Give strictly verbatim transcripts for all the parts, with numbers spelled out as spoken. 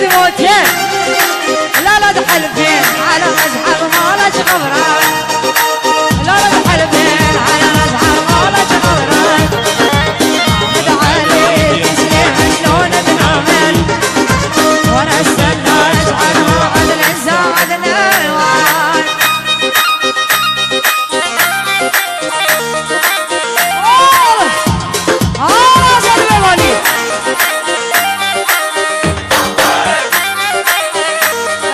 موتين. لا لا تحلفين على مزحف مالك غبران. لا لا تحلفين على مزحف مالك غبران. عمد عليك سليم شلون تنامين. وانا استناك على موعد الانسان الوان. آه، آه، زلمة مالي.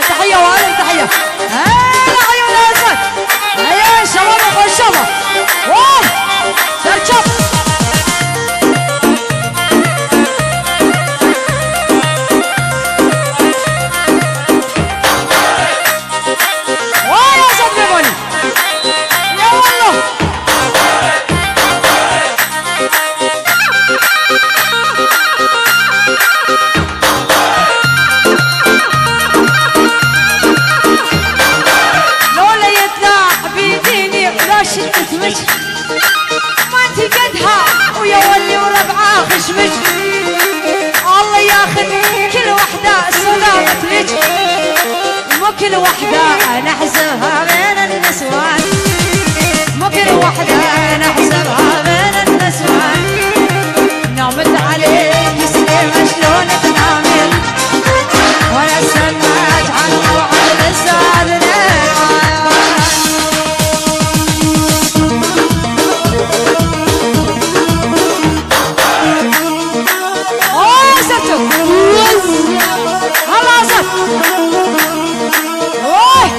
تحية وعلم تحية. هلا عيون الأسد. هيا شباب وخشبة. واه. سرچب. واه يا أسد ميموني. يا والله. لولا يطلع بيديني راشد اسمك. ما انت قدها ويا ولي وربعها خشمك. الله ياخذ كل وحدة سلامة لك. مو كل وحدة نحسبها بين النسوان. مو كل وحدة نحسبها بين النسوان. نامت عليك سليمة شلون تنامين. وانا استناك على موعد الساعة اثنين. اوه زرتو. هلا زرت. اوه.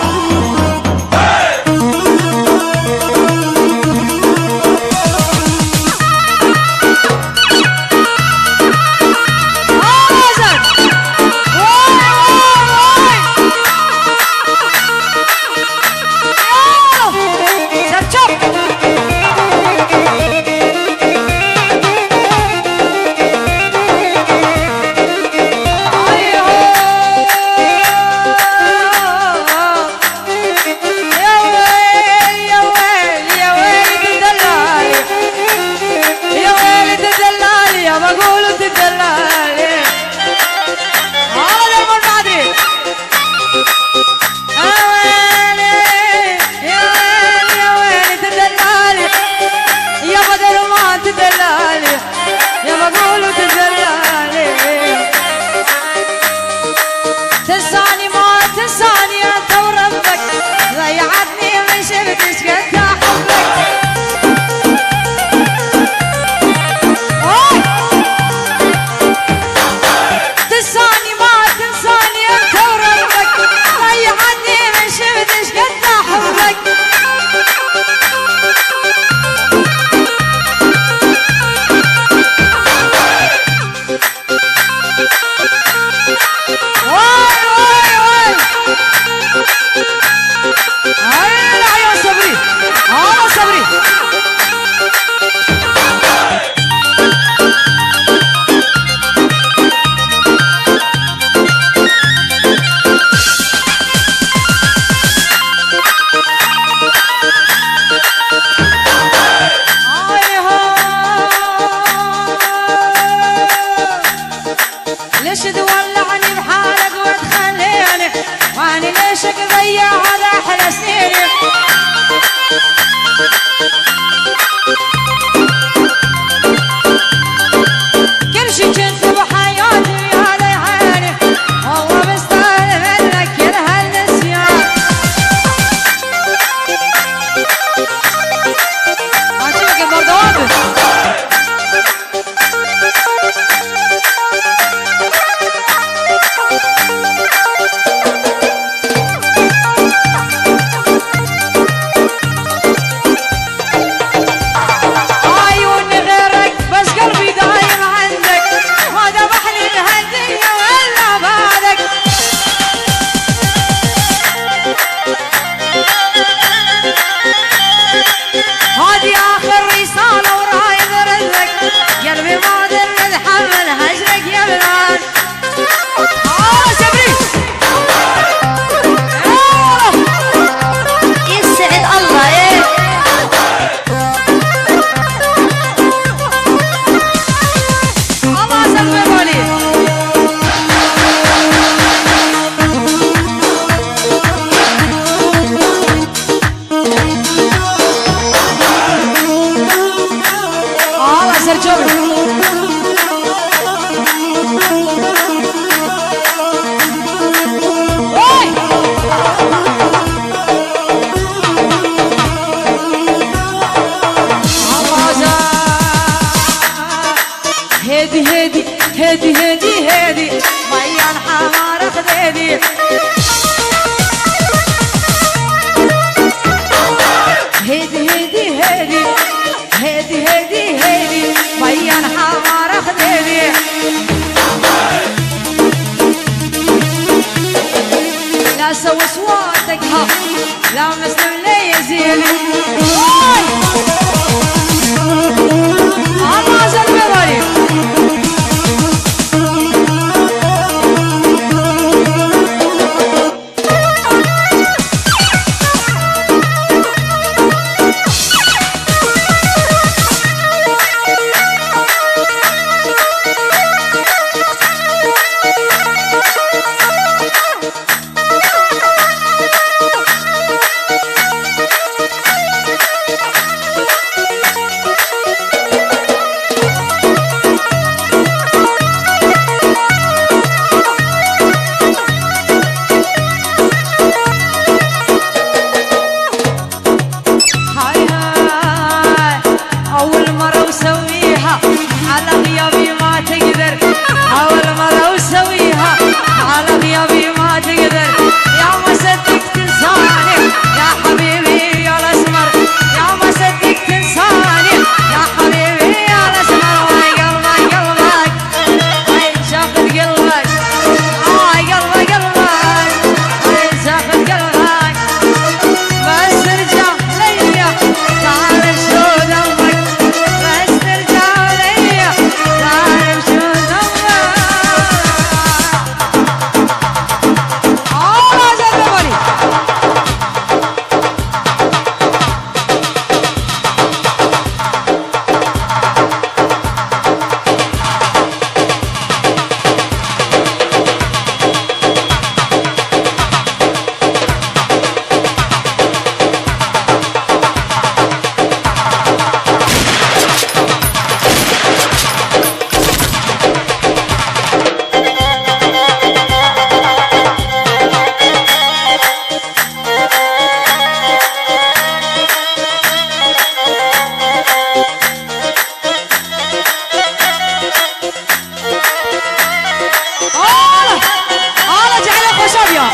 يا ويل، يا ويل، يا ويل الدلال. يا ويل الدلال، يا مقولة الدلال. هذا يا أبو المعدي. يا ويلي، يا ويلي، يا ويلي الدلال. يا بدر ما تدلال. يا مقولة الدلال. تنساني ما تنساني انت وربك، ضيعتني من شفتك قد احبك. اوه! تنساني ما تنساني انت وربك، ضيعتني من شفتك قد احبك. واي، واي، واي. هاي، لا، يا صبري. آه، صبري. هاي، هاي. ليش تولعني بحالك وتخليني؟ واني ليش اضيع هذا احلى سنيني؟ كل شي كنت بحياتي هذا يعاني، والله مستاهل منك كل هالنسيان. عجبك المردود. Hêdî, hêdî, hêdî, hêdî, bayan hawara xdêdî. La sewis watek ha, la meslev lê yezîdî. Oy! Allah azad bevarî. Hay hay, ewil mara û sewî ha, ala xiyabî ma te gider. Ewil mara û sewî ha, ala xiyabî ma te gider. Ya ma seddik tinsanî, ya habîbî ya lesmer. Ya ma seddik tinsanî, ya habîbî ya lesmer. Vay gel vay gel vay. Ay, çaxir gel vay. Ay, gel vay, gel vay. Ay, çaxir gel vay. Mestir can leyya, tarif şodan vay. Mestir can leyya, tarif şodan vay. Aa, Azad Bevalî. Ala! Ala cehile xweşa biya.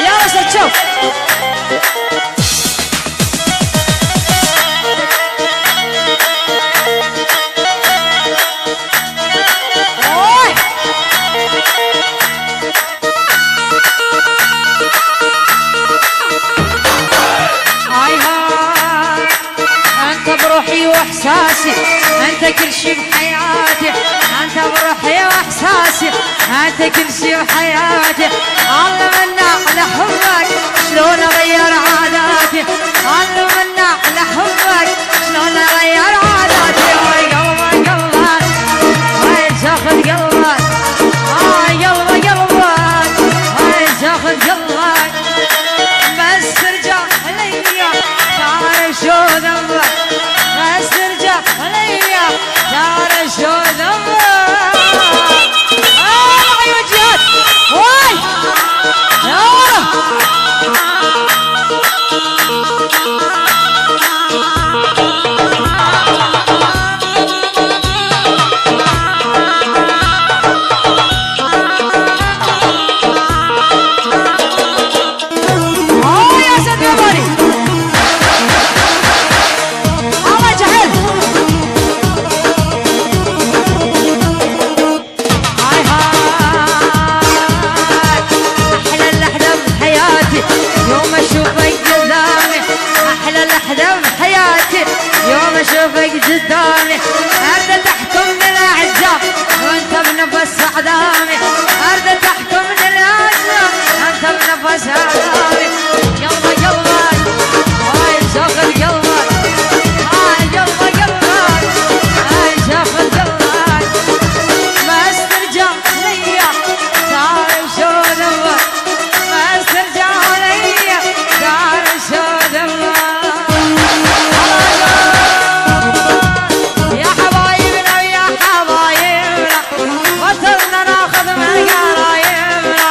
Ya Reşet çaw. Oy! هاي هاي، انت بروحي واحساسي، انت كل شي بحياتي، انت بروحي واحساسي، انت كل شي بحياتي. علمنا على حبك، شلون اغير عاداتي، علمنا على حبك، شلون اغير عاداتي. هاي قلبك قلبك، هاي تاخذ قلبك، هاي قلبك قلبك، هاي تاخذ قلبك. بس ترجع عليا، تعرف شو ذنبك. بس ترجع عليا، تعرف شو ذنبك. آه، عيون جهاد. واي. يا. آه، يا سيد يا باري. الله جهل. هاي هاي، أحلى لحظة بحياتي، يوم أشوفك قدامي. أحلى لحظة بحياتي، يوم أشوفك قدامي. أرض تحكمني الأعزاء، وأنت بنفس أعدامي. أرض تحكمني الأعزاء، وأنت بنفس أعدامي. قلبك قلبك، هاي شغل قلبك. هاي قلبك قلبك، هاي شغل قلبك. بس ترجع ليا، تعرف شو ذنبك. بس ترجع ليا، تعرف شو ذنبك. يا حبايبنا، يا حبايبنا، وصلنا ناخذ من قرايبنا.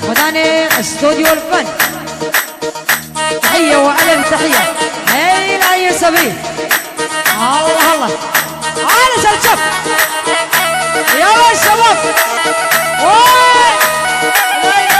خداني استوديو الفن. تحية وألف تحية. هاي لا يا صبي. الله الله. على شرشف. يلا الشباب. وي.